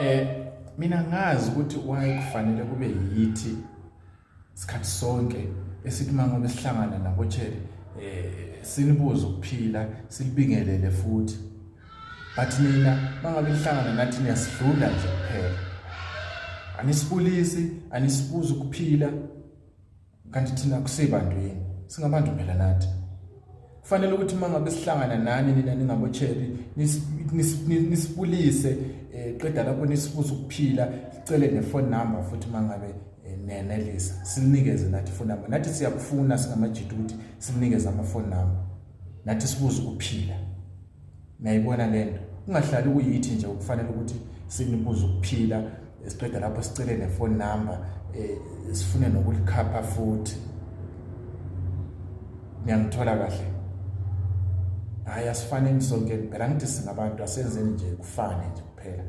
Eh mina ngazi ukuthi why kufanele kube yithi sikhathi sonke esithi uma ngabe sihlangana nabotshele eh sinibuze ukuphila silibingelele futhi but nina mangabe nihlangana nathi niyasidlula nje kuphela anisibulisi anisibuzi ukuphila kanti thina kusebantu yini singabantu phela nathi kufanele ukuthi uma ngabe sihlangana nani nina ningabocheri nisibulise eh, qeda lapho nisibuze ukuphila sicele ne-phone number futhi uma ngabe eh, nenelisa sinikeze nathi phone number nathi siyakufuna singamajita ukuthi sinikeze ama-phone number nathi sibuze ukuphila Niyayibona lento. Kungahlali kuyithi nje ukufanele ukuthi sinibuze ukuphila siqeda lapho sicele ne-phone number eh sifune nokulikhapha futhi. Niyangithola kahle? Hayi asifaneni sonke phela ngithi singabantu asenzeni nje kufane nje kuphela.